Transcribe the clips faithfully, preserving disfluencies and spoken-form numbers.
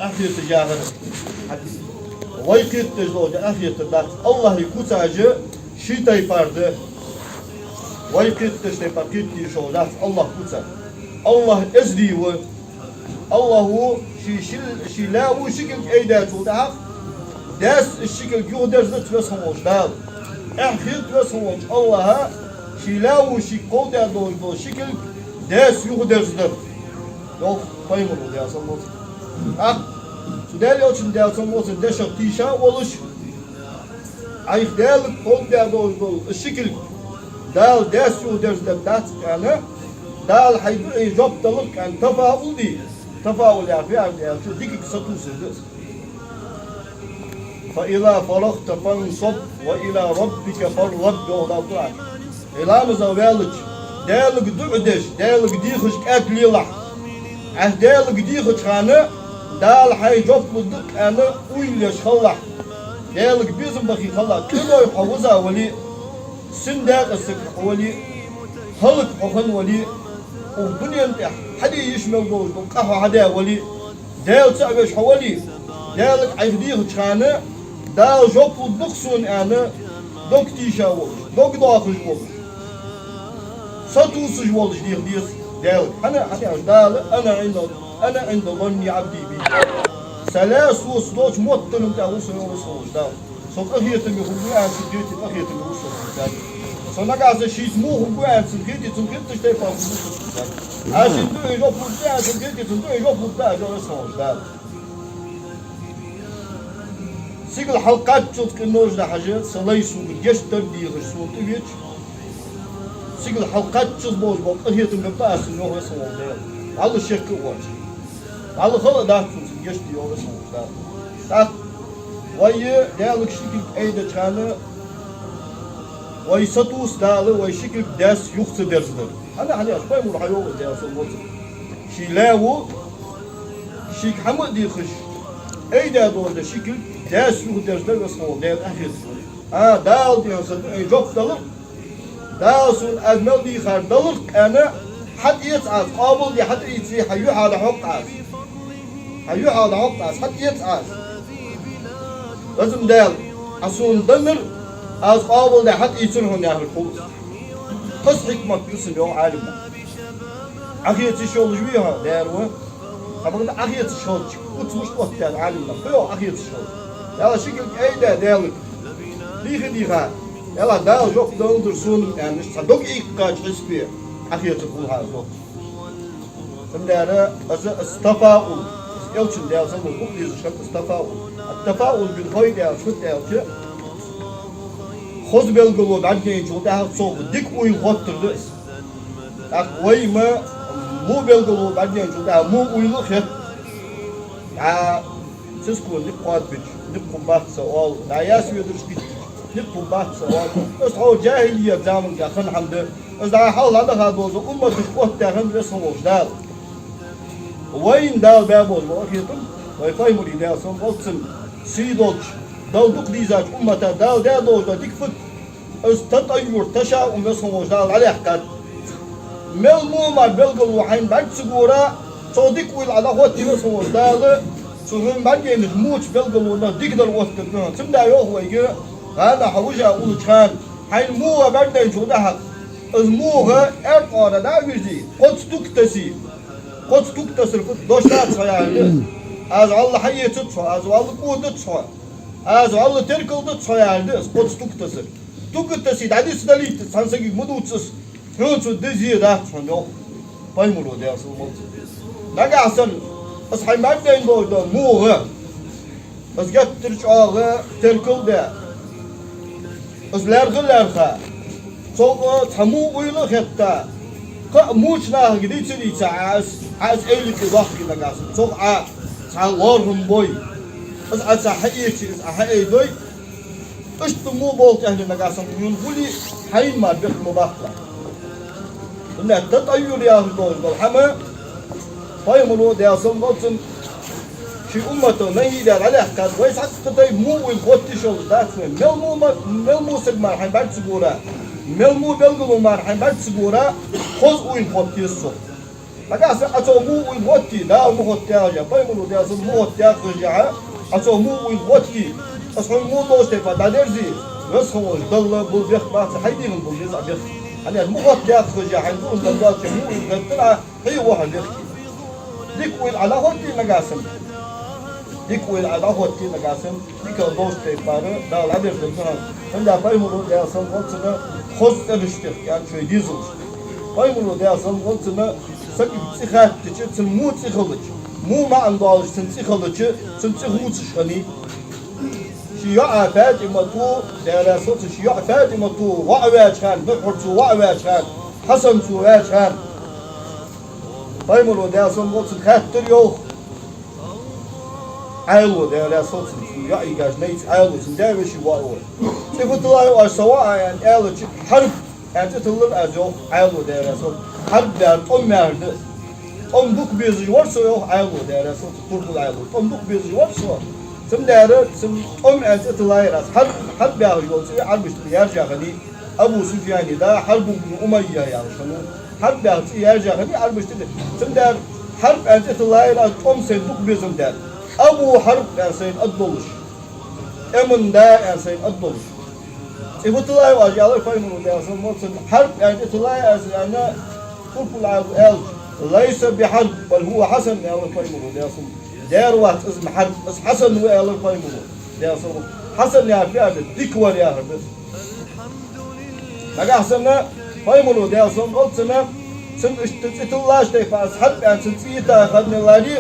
Къахеташ яхар. Вай кхетадеш дола къахетар дац. АллахӀа куцаш ший тайпара да. Вай кхетадеш тайпара кхетаде йиш йолаш дац АллахӀа куцаш. АллахӀ эздий ва. АллахӀа ший, ший, ший лаьво ши кулг айдаьчул тӀехьагӀа, даьсса из ши кулг юхадерзадац Веза хинна волча Дала. Эхь хет Веза хинна волча АллахӀа ший лаьво шийга кховдаь долаш дола ши кулг даьсса юхадерзадар. Йоах пайхамара, Даьла салам хилда цунна. ТӀаккха цу Даьла Элчан, Даьла салам хилда цунна, дешах тийша а волаш, Ӏайха Даьлага кховдаь долаш дола ши кулг Дала даьсса юхадерзадергдац аьнна, Дала хьай дуӀайна жоп далар аьнна, тафаул де. Тафаул яхар фу яхар да аьлча, дикага сатувсар да из. فإذا فرغت فانصب وإلى ربك فارغب, йоах Дала Къуръан. Ӏа ламазах ваьлча, Даьлага дуӀа деш, Даьлага дехаш кӀаьда лелахь. Ӏа Даьлага дехача хана Дала хьайна жоп лургда аьнна уйла еш хилалахь. Даьлага безам баха хилалахь. Къиной хьо виза вале а, син декъаза саг хьо вале а, хӀалак хьо хинна вале а, укх дунен тӀа хьаде йиш мел долаш дола къа хьо хьадаь вале а, Даьла цаӀ веш хьо вале а, Даьлага Ӏайха дехача хана Дала жоп лургда-кх сона аьнна, дог тийша волаш, дог доахаш волаш, сатувсаш волаш деха деза Даьлага. ХӀана, хӀана аьлча Дала: أنا عند، أنا عند ظن عبدي بي. Са лаьво сога долча моттана тӀа ва со, йоах Веза хинна волча Дала. Со къахетаме хургва аьнна цунна хете, къахетаме ва со, йоах Дала. Со нагахьа санна шийца во хургва аьнна цунна хете, цунна хеташ тайпара хургва со, йоах Дала. Аз шийна дуӀайна жоп лургда аьнна цунна хете, цунна дуӀайна жоп лургда аз, йоах Веза хинна волча Дала. Сигала хьалкхаччалца къинош да хьажа, са лай сога гешт дар дехаш сона тӀавеча, сигала хьалкхаччалца болаш бола къахетам бергба аз цунна, йоах Веза хинна волча Дала. ВӀалла шек а воацаш. ВӀалла хала а дац цунна са гешт де, йоах Веза хинна волча Дала. ТӀаккха вай Даьлага ши кулг айдеча хана, вай сатувс Дала вай ши кулг даьсса юха ца дерзадар. ХӀана, хӀана аьлча пайхамара хьайоах, Даьла салам хилда цунна. Ший лаьво шийга хӀама а дехаш айдаь долаш дола ши кулг даьсса юхадерзадар Веза хинна волча Даьла къахетамца. А, Дала дехар са дуӀайна жоп далар, Дала сона аз мел дийхар далар-кх аьнна, хьатӀаэца Ӏа из, къоабалде хьатӀаийце, хьа юхьа дӀахьокх Ӏа из. Хьа юхьа дӀахьокх Ӏа из, хьатӀаэца Ӏа из. Веза Даьла, Ӏа сона деннар аз къоабалде хьатӀаийцар хьона яхар хул из. Кхы а хьикмат да цун, йоах Ӏалимнаха. Ӏохеца йиш йолаш вий хьо, дера ва? Хьабагана Ӏохецаш хилча, куц мишта оттадаьд Ӏалимнаха, кхы а йоах Ӏохецаш хилча. Даьла ши кулг айдаь Даьлага, дийха а дийха, Даьла, Дала жоп даланзар сона аьнна, цхьа дог ийккхача хьисапе Ӏохецар хул хьа из, йоах. Цудухьа из, из тафаул, из Элчан, Даьла салам хилда цунна, букъ дезаш хиннад из тафаул. التفاؤل بالخير аьлча фуд аьлча, хоза белгало бӀаргайначул тӀехьагӀа цох дика уйла хоттар да из. ТӀаккха вай ма во белгало бӀаргайначул тӀехьагӀа во уйла а хет. ДӀа цискон никъ кхоабича, никъ хургбац са оал, дӀа ясведаш хӀиттача, никъ хургбац са оал. Из тхьовра джахӀилият заманга хинна хӀама да. Из дӀа хьалха дӀадаха долаш дола умматашка оттадаь хиннад Веза хинна волча Дала. Вайна Дала баь болаш бола къахетам, вай пайхамара, Даьла салам хилда цунна, сий долча, Далла дукха дийзача уммата Дала даь долаш дола дика фуд? Из татӀайюр, ташаум Веза хинна волча Дала дӀадаьккхад. Мел во мара белгало хьайна бӀарга ца гора, цох дика уйла Ӏа дӀахотте, Веза хинна волча Дала цу хьона бӀаргайнача воча белгалонах дикадар оттаргда хьона. Цудухьа йоах вайга: гӀанахьа вижа уллача хана, хьайна во ва бӀаргадайначул тӀехьагӀа, из во аьрда оагӀора дӀа а вирзе, кхозза туг тассе. Кхозза туг тассар фуд? Дош дац хьо яхар да из. Аз вӀалла хьаэцац хьо, аз вӀалла кӀоадац хьо, аз вӀалла теркалдац хьо яхар да из, кхозза туг тассар. Туг а тассе, дӀадиса далийта цхьан сагага ма дувц из, хьона цо де зе дац хьона, йоах пайхамара, Даьла салам хилда цунна. Нагахьа санна из хьайна бӀаргадайна долаш дола во, из геттара чӀоагӀа теркал а даь, из лаьрхӀа а лаьрхӀа, цох цхьа во уйла а хетта, кхы а воча нахага дийца а дийца, Ӏа из, Ӏа из эвла юкъе доаккхе нагахьа санна, цох Ӏа цхьа лоархӀам бой, из Ӏа цхьа хьаэце, из Ӏа хьаайдой, иштта во болх тӀехьле нагахьа санна хьона хуле, хьайна мара бехк ма баккхалахь. Цудухьа татӀайюр яхаш долаш дола хӀама пайхамара, Даьла салам хилда цунна, ший умматах нахьи даь дӀадаьккхад. Вай цхьаккха тайпа во уйла хотташ йолаш дац вай. Мел во ма-, мел во саг мара хьайна бӀарга ца гора, мел во белгало мара хьайна бӀарга ца гора, хоза уйла хотта еза цох. Нагахьа санна Ӏа цо муха уйла гӀоттий, Дала муха хоттаяхаш, пайхамаро, Даьла салам, муха хоттаяхаш яхаш, Ӏа цо муха уйла гӀоттий, аз хьона муха долча тайпара дӀадерзий, веза хинна волча Далла бола бехк бац, хьай дегӀа бола беза а бехк. ХӀана аьлча муха хоттаяхаш яхаш, хьайна зулам даьнна долча муха уйла гӀоттар Ӏа, хье ваха бехке. Дика уйла Ӏа дӀахоттий нагахьа санна? Дика уйла Ӏа дӀахоттий нагахьа санна, дика долча тайпара Дала дӀадерзадергда хьона. ХӀана аьлча пайхамаро, Даьла салам хилда цунна, хоза цӀераш техка аьннад шоай дезалашта. Пайхамаро, Даьла салам хилда цунна, сага цӀи хаьттача, цун во цӀи хилча, во маӀан долаш цун цӀи хилча, цун цӀи хувцаш хиннай. Ший йоӀа ФатӀимата, Даьла раьза хилва цунна, ший йоӀа ФатӀимата воӀ ваьча хана, духхьал цо воӀ ваьча хана, Хьасан цо ваьча хана, пайхамаро, Даьла салам хилда цунна, хаьттар йоах Ӏаьлас, Даьла раьза хилва цунна, цун йоӀ йигача найц Ӏаьлас, цун даь-вешийга воӀ вар. ЦӀи фу тиллай оаш са воӀа аьнна аьлча, Хьарб аьнна цӀи тиллар аз йоах Ӏаьлас, Даьла раьза хилва цунна. Хьарб яхар тӀом яхар да. ТӀом дукха безаш вар со йоах Ӏаьлас, Даьла раьза хилва цунна, Турпал Ӏаьлас. ТӀом дукха безаш вар со. Цудухьа цунна тӀом аьнна цӀи тиллар аз. Хьарб, Хьарб яхаш йола цӀи Ӏарбашта тӀа яьржа хиннай. Абу Суфьяна да Хьарб ибн Умайя яхаш хиннав. Хьарб яха цӀи яьржа хиннай Ӏарбашта тӀа. Цудухьа Хьарб аьнна цӀи тиллар аз, тӀом сайна дукха безам даьд. Абу Хьарб аьнна сайна аргдолаш, тӀема да аьнна сайна аргдолаш. ЦӀи фу тиллай оаш, аьлар пайхамаро, Даьла салам хилда цунна, Хьарб аьнна цӀи тиллай аз аьнна, Турпал Ӏаьлас аьлча, «ليس بحرب، بل هو حسن», аьлар пайхамаро, Даьла салам хилда цунна. Дера вац из ма Хьарб, из Хьасан ва, аьлар пайхамаро, Даьла салам хилда цунна. Хьасан яхар фу яхар да? Дика вар яхар да из. Нагахьа санна пайхамаро, Даьла салам хилда цунна, цунна иштта цӀи тиллача тайпара аз Хьарб аьнна цунна цӀи йита хиннай аьлча,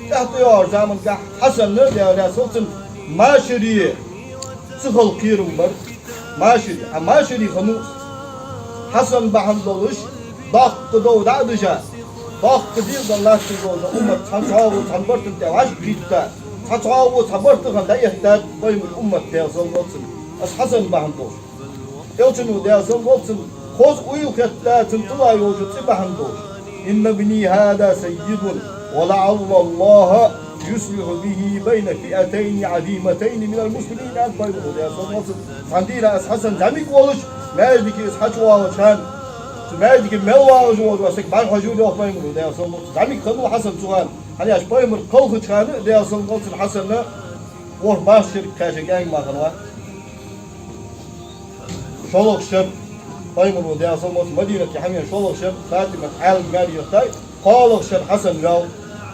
тӀехьа тӀайоагӀача заманчухь Хьасана, Даьла раьза хилва цунна, машаре ца хила кхерам бар. Машаре, а машаре хиннав из. Хьасан бахьан долаш доккха дов дӀа а дижа, доккха дезал латташ долча уммат цхьан чӀоагӀо цхьан барта тӀа вӀашагӀкхийтта, цхьа чӀоагӀо цхьа барта хана дӀаэттад пайхамара уммат, Даьла салам хилда цунна, из Хьасан бахьан долаш. Элчано, Даьла салам хилда цунна, хоза уйла хетта цунна тилла йолча цӀи бахьан долаш: «إن ابني هذا سيد، ولعل الله يصلح به بين فئتين عظيمتين من المسلمين», аьннад пайхамаро, Даьла салам хилда цунна. Цхьан дийнахьа из Хьасан зӀамига волаш, маьждиге из хьачувоалача хана, цу маьждиге мел воагӀаш вола саг бӀарахьожаду йоах пайхамаро, Даьла салам хилда цунна. ЗӀамига хиннав Хьасан цу хана, хӀана аьлча пайхамар кхалхача хана, Даьла салам хилда цунна, Хьасана ворхӀ бархӀ шерага кхаьчача гаьнга мара хиннав. ШоллагӀа шера пайхамаро, Даьла салам хилда цунна, Мадинате хьавена, шоллагӀа шера ФатӀимат Ӏаьлага маьре яхийтай, кхоалагӀа шера Хьасан ваьв.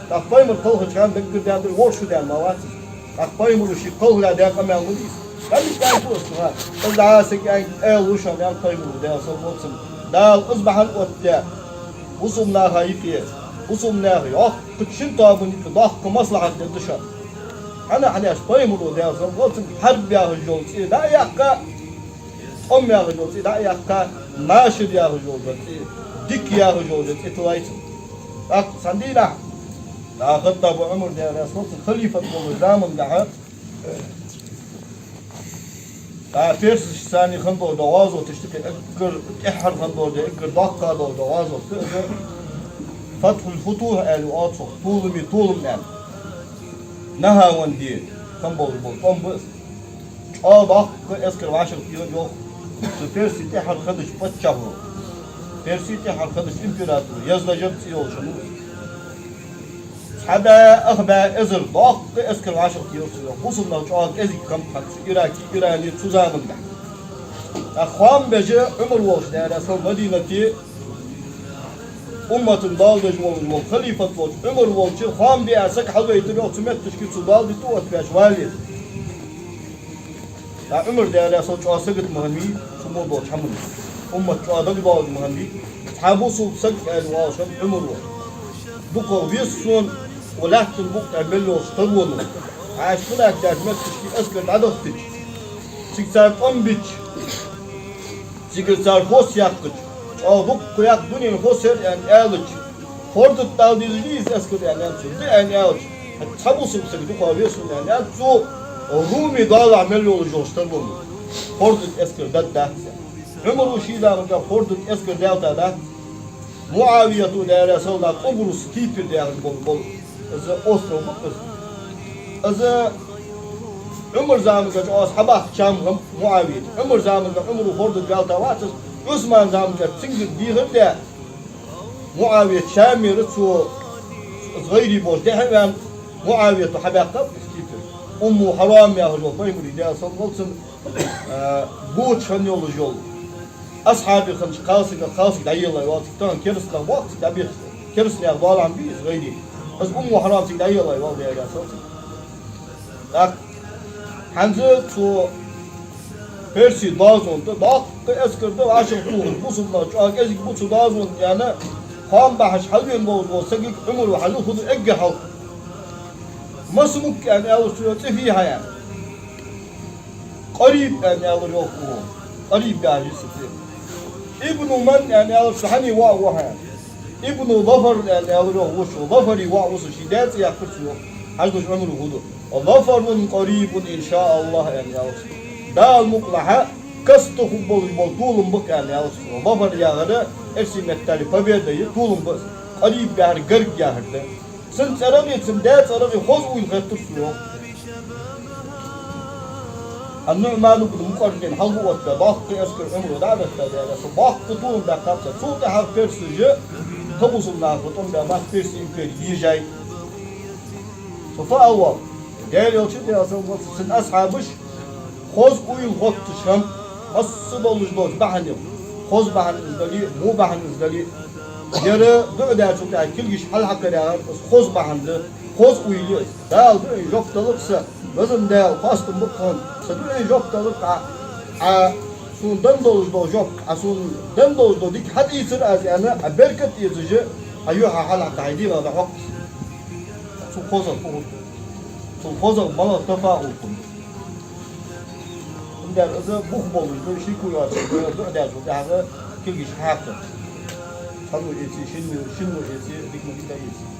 ТӀаккха пайхамар кхалхача хана даггара даьннадар ворхӀ шу даьнна ма вац из. ТӀаккха пайхамаро ший кхалхале даь къамаьл ма дий из. ЗӀамига кӀаьнк ва из цу хана. Из дӀа а са кӀаьнк аьла луш хиннав, аьннад пайхамаро, Даьла салам хилда цунна. Дала из бахьан оттадаь бусалба наха юкъе, бусалба наьха йоккхача шин тоабан юкъе доккха маслахьат дергда шоана. ХӀана, хӀана аьлча пайхамаро, Даьла салам хилда цунна, Хьарб яхаш йола цӀи дӀа а яьккха, тӀом яхаш йола цӀи дӀа а яьккха, машар яхаш йола цӀи, дика яхаш йола цӀи тиллай цунна. ТӀаккха цхьан дийнахьа, а, Хаттаба Ӏумар, Даьла раьза хилва цунна, халифат волча замангахьа, а, персашца хинна долаш дола гӀазот, иштта эггара тӀеххьара хинна долаш дола, эггара доккха долаш дола гӀазот да из, Фатхьул-Футухь аьле оал цох, толамий толам аьнна. Нахьаванди хинна болаш бола тӀом ба из. ЧӀоагӀа доккха эскар вӀашагӀтехар йоах цу Персе тӀеххьара хиннача паччахьо, Персе тӀеххьара хиннача императоро, Яздажад цӀи йолаш хиннав из. Цхьа бӀаь, ах бӀаь эзар доккха эскар вӀашагӀтехар цо йоах. Бусалба нах чӀоагӀа кӀезига хиннаб цу Ираке, Иране цу замангахьа. ТӀаккха хоам беш Ӏумар волча, Даьла раьза хилва цунна, Мадинате уммата доал деш волаш вола халифат волча Ӏумар волча хоам бе аьнна саг хьалвайтар йоах цу метташка, цо доал дита оттабеш вале. ТӀаккха Ӏумар, Даьла раьза хилва цунна, чӀоагӀа сагота ма хиннавий цу мо долча хӀаманна. Уммат чӀоагӀа дагадоалаш ма хиннавий. Цхьа бусалба саг, аьле, оалаш хиннав Ӏумара: «ДукхагӀа веза сона укх лаьттан букъ тӀа мел йолча таронал. Ӏа иштта хӀанз даьча метташка эскар дӀадахийтача, цига цар тӀом бича, цигара цар фос яьккхача, чӀоагӀа дукха яккха дунен фос яр аьнна аьлча, хӀорда тӀа дала дезаш дий из эскар аьнна аьлча, да аьнна аьлча, хӀаьта цхьа бусалба саг дукхагӀа веза сона аьнна аьлча, цо Руме доалахьа мел йолаш йолча таронал хӀорда тӀа эскар даргдац аьнна». Ӏумара ший заманчухь хӀорда тӀа эскар даьлла дац. МуӀавията, Даьла раьза хилва цунна, Къубрус, Кипр яхаш бола, бола из остров ба-кх из. Из Ӏумара заманчухь чӀоагӀа хьабаьхкача хӀамах хиннаб МуӀавия. Ӏумара заманчухь Ӏумара хӀорда тӀа ваьлла вац из, Ӏусмана заманчухь цунгара дехар а даь, МуӀавият Шамера цо из гӀайре болаш дехьа а ваьнна, МуӀавиято хьабаьккхаб из кепара. Умму Хьарам яхаш вола пайхамара, Даьла салам хилда цунна, а, боча хинна йолаш йола асхьабех хиннача кхалсага, кхалсаг дӀаеллай вала цига, тахан керастанаш боахк цига дӀабехаш, керастанех доалахьа бий из гӀайре. Из Умму Хьарам цига дӀаеллай вала, Даьла салам хилда цунна. ТӀаккха хӀанз цу Персий доазон тӀа доккха эскар да вӀашагӀтохаш, бусалба нах чӀоагӀа кӀезига ба цу доазон тӀа, аьнна, хоам бахьаш хьалвена волаш вола сагага Ӏумара хьалъилла хургда эггара хьалха. Маса мукъа аьнна аьлар цо, цӀи фу я хьа аьнна. Къариб аьнна аьлар йоах цо. Къариб яхаш я са цӀи. Ибну ман аьнна аьлар цо, хьанна воӀ ва хьа аьнна. Ибну Зафар аьнна аьлар йоах вокхо. Зафара воӀ ва со, ший даь цӀи яьккхар цо йоах. Хьажалаш Ӏумара хургда. Зафарун къарибун, иншааллахӀ, аьнна аьлар цо. Дала мукъалахь, каста хургболаш бола толам ба-кх аьнна аьлар цо. Зафар яхар эрсий меттала победа я, толам ба из. Къариб яхар гарга яхар да. Цун цӀерагӀи, цун даь цӀерагӀи хоза уйла хеттар цо йоах. Ан-НуӀман ибн Мукъаррин хьалха оттабаь, боккха эскар Ӏумара дӀа а деттаб, Даьла, цо боккха толам баьккхаб цар. Цул тӀехьагӀа персаша тха бусалба нахага тӀом баь, мах Персий импери ежай. Цо фу оал вай? Даьла Элча, Даьла салам хилда цунна, цун асхьабаш хоза уйла хотташ хиннаб, масса долаш долча бахьанех. Хоза бахьан из дале а, во бахьан из дале а. Ер дуӀа даьчул тӀехьагӀа кулгаш хьалхьекхар яхар, из хоза бахьан да, хоза уйла я из. Дала дуӀайна жоп далар-кх са, Везан Даьла, хоастам ба-кх хьона, са дуӀайна жоп далар-кх Ӏа, Ӏа сона денна долаш дола жоп, Ӏа сона денна долаш дола дика хьатӀаийцар аз, аьнна, Ӏа беркат эцаш, Ӏа юххьанца хьалхьекха, хьай дегӀах дӀахьокх. Цул хозагӀа фу хургда? Цул хозагӀа малагӀа тафаул хургда? Цудухьа из бух болаш да, шеко йоацаш да, дуӀа даьчул тӀехьагӀа кулгаш хьаькха. Цхьанне эце, шинне, шинне эце, дика ма дика эце.